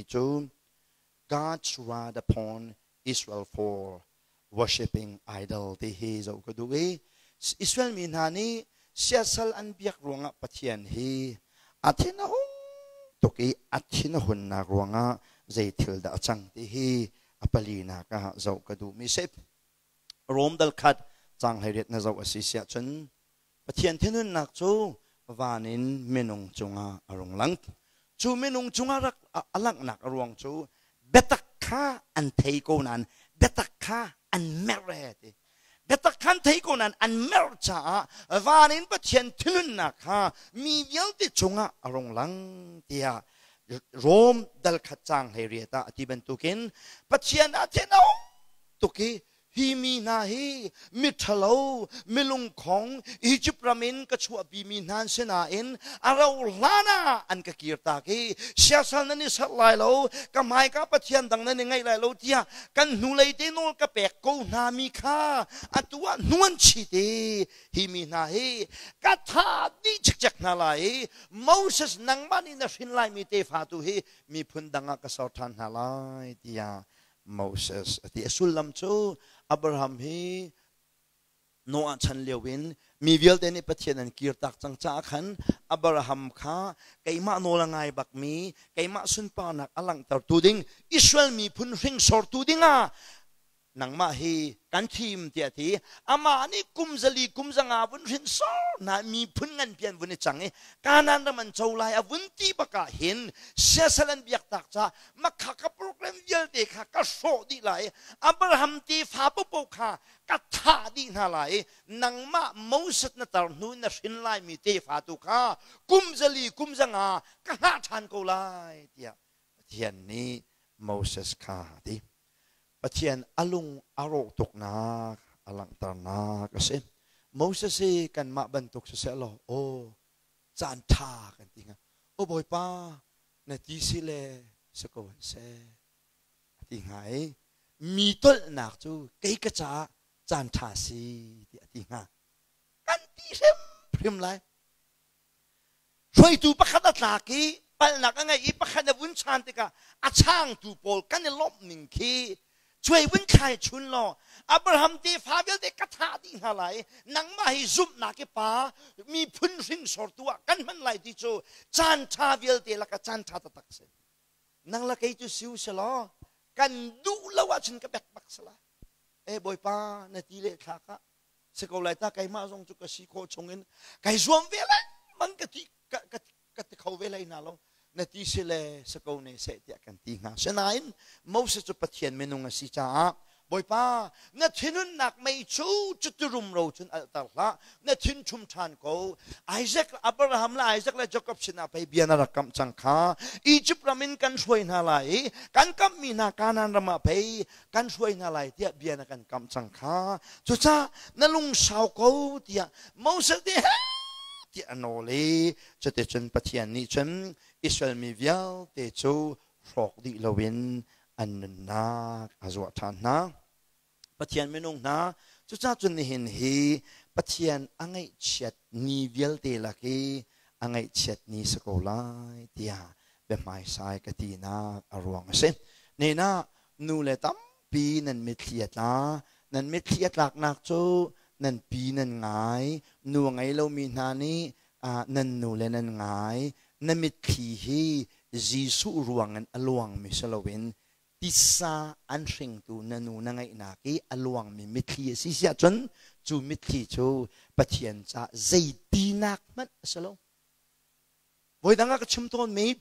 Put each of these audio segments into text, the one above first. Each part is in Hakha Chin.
Cu God's wrath upon Israel for worshiping idol ti hi zoh ka duh i Israel mi hna nih siasal an biak ruangah Pathian hi a thin a hung tuk i a thin a hunnak ruangah zei thil dah a cang ti hi a palinak ah zoh ka duhmi si. Rom dal khat caang 18 na zoh a si siah cun Pathian thinhunnak cu van in minung cungah a rung lang. Cu minung cungah rak a langhnak a ruang cu biatak kha an thei ko nain biatak kha an merh e ti. Biatak kha an thei ko nain an merh caah van in Pathian thinhunnak kha mi vialte cungah a rung lang tiah Rom dal khat caang 18 ah a ti bantukin Pathian ah thin a hung tuk i hi mi hna hi miṭhalo milungkhong Egypt ram in ka chuahpimi hna an si nain a rauh hlan ah an ka kirtak i siasal nan i serh lai lo, ka hmaika pathian dang nan i ngaih lai lo tiah kan hnulei te nawl ka pek ko hna mi kha atu ah hnu an chit i hi mi hna hi ka thah dih cikcek hna lai i Moses nangmah nih na hrin laimi tefa tu hi miphun dang ah ka ser ṭhan hna lai tiah Moses a ti. A sullam cu Abraham hi Noah chan lio in mi vialte nih Pathian an kirtak cang caah khan Abraham kha keimah nawl a ngai bakmi, keimah sunparnak a langhtertu ding, Israel miphun hringsortu dingah nangmah hi kan thim tiah a ti. Amah nih kum 400 kum 500 vun hrinsor hna miphun nganpi an vun i cang i Kanaan ram an co lai a vun ti bak ah hin siasal an biaktak caah makha ka program vialte kha ka hrawh dih lai i Abraham tefa popo kha ka thah dih hna lai i nangmah Moses na tar hnu in na hrin laimi tefa tu kha kum 400 kum 500 ka hngah ṭhan ko lai tiah Pathian nih Moses kha a ti. Pathian a lung a rawh tuknak a langhternak a si. Moses hi kanmah bantuk siseh law, aw caan ṭha kan ti hnga. Aw Bawipa, na ti si le si ko an seh a ti hnga i mi tolhnak cu kei ka caah caan ṭha si tiah a ti hnga. Kan ti hrimhrim lai. Hruaitu pakhat a tlak i palhnak a ngei i pakhat a vun chan tikah a changtu pawl kan i lawmh ning khi cuai vun thlai chun law Abraham tefa vialte ka thah dih hna lai nangmah hi zumhnak i pa miphun hringsortu ah kan hman lai ti cu caan ṭha vialte laka caan ṭha taktak si. Nang la kei cu siu selaw kan duh lo ahcun ka bek bak sala. E Bawipa na ti le thlak ah si ko lai ta keimah zong cu ka si khawh chungin kai zuam ve lengmang ka ti ka, ka, ka ti kho ve lai na lo na ti si le si ko ne seh tiah kan ti hnga sinain Moses cu Pathian minung a si caah Bawipa na thinunnak mei cu cuti rumro cun alhter hlah na thin ṭhum ṭhan ko Isaac Abraham le Isaac le Jacob sinah pei bia na rak kamh cang kha Egypt ram in kan hruai hna lai i kan kamhmi hna Kanaan ram ah pei kan hruai hna lai tiah bia na kan kamh cang kha cucaah na lungsau ko tiah Moses nih tiah a nawl i cuticun Pathian nih cun Israel mi vialte cu hrawk dih loin an nunnak a zuah ṭhan hna. Pathian minung hna, cucaah cun nihin hi Pathian a ngaihchiat ni vialte lak i a ngaihchiat ni si ko lai tiah biahmaisai ka tinak a ruang a si. Nena nu le tampi nan mitthli a tla. Nan mitthli a tlaknak cu nan pi nan ngai, nu a ngei lomi hna nih nan nu le nan ngai. Na mitthli hi Jesuh ruangin a luangmi si loin tisa an hringtu na nu na ngeihnak i a luangmi mitthli a si siah cun cu mitthli cu Pathian caah zeitinak hmanh a si lo. Voidang ah ka chim tawnmi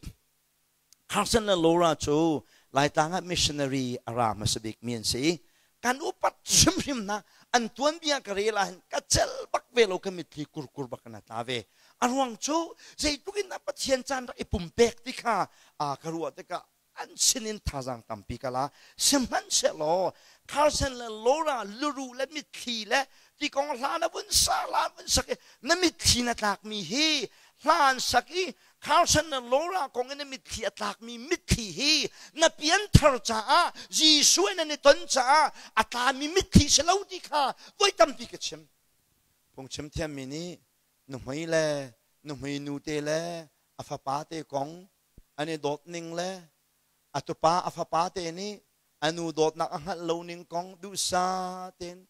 Carson le Laura cu Laitlang ah missionary a ra hmasa bikmi an si. Kan upat hrimhrim hna an tuanbia ka rel ahhin ka cel bak ve lo ka mitthli kurkur bak in a tla ve. A ruang cu zeitluk in dah Pathian caan rak i pumpek ti kha ka ruah tikah an sinin thazaang tampi ka la. Sihmanhsehlaw Carson le Laura luruh le mitthli le ti kong hla na vun sa hla vun sak i na mitthli na tlakmi hi hla an sak i Carson le Laura kong in na mitthli a tlakmi mitthli hi na pianthar caah Jesuh in an i ton caah a tlami mitthli si lo ti kha voi tampi ka chim. Phungchim thiammi nih nuhmei le nuhmei nute le a fapa te kong an i dawt ning le A tupa a fapa te nih a nu dawtnak a hngalh lo ning kong duhsah tein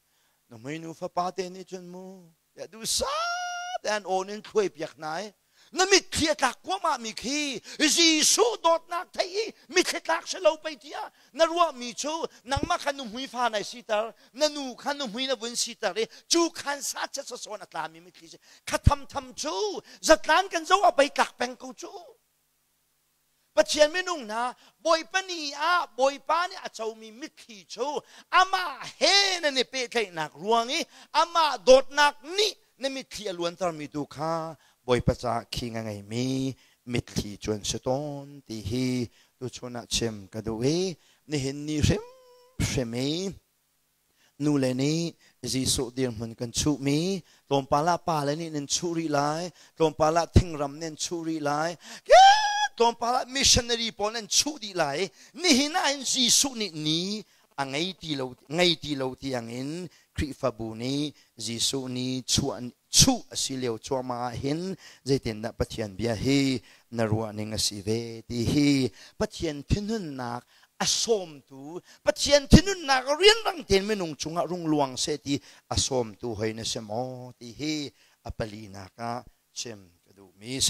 nuhmei nu fapa te nih cun mu tiah duhsah te an awn in thluai piak hna i na mitthli a tlak kuahmah mi khi Jesuh dawtnak thei i mitthli tlak si lo pei tiah na ruahmi cu nangmah kha nuhmui fa nai siter, na nu kha nuhmui na vun siter i cu khan sa chet sasawn a tlami mitthli si kha thamtham cu zatlan kan zo ah pei tlak peng ko cu. Pathian minung hna, Bawipa ni ah Bawipa nih a comi mitthli cu amah he nan i pehtlaihnak ruang i amah dawtnak nih na mitthli a luantermi tu kha Bawipa caah khing a ngeimi mitthli cu an si tawn ti hi tuchun ah chim ka duh i nihin ni hrimhrim i nule nih Jesuh dirhmun kan chuhmi, tlawmpal ah pale nih nan chuh rih lai, tlawmpal ah thingram nan chuh rih lai, tlawmpal ah missionary pawl nan chuh dih lai. Nihin ah hin Jesuh nih ni a ngei ti lo tiangin Khrihfabu nih Jesuh ni chuah chuh a si lio cuahmah ah hin zeitindah Pathian bia hi na ruah ning a si ve ti hi Pathian thinhunnak a sawmtu, Pathian thinhunnak rianrang tein minung cungah rung luang seh ti a sawmtu hoi na si maw ti hi a palinak ah chim ka duhmi si.